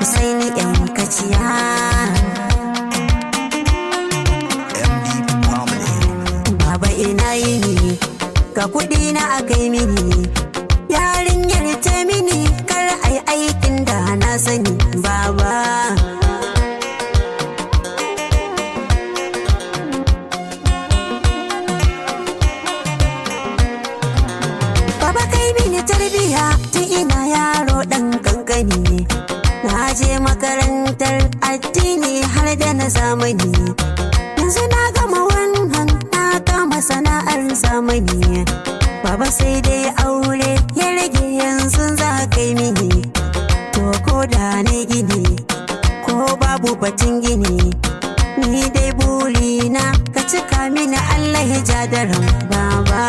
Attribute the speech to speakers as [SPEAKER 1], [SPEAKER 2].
[SPEAKER 1] Husaini yan kaciya.
[SPEAKER 2] MD Family.
[SPEAKER 1] Baba, ina yini? Ga kuɗi na a kai mini. Yarinyar ta mini kar ai aikin da na sani, baba. Baba, kai mini tarbiya tun ina yaro ɗan kankani. Na je makarantar addini har da na zamani. Yanzu na gama wannan, na kama sana'ar zamani. Baba, sai dai aure ya rage yanzu za kai mini. To ko da na gini ko babu batun gini, ni dai burina ka cika mini, Allah ya jadaran baba.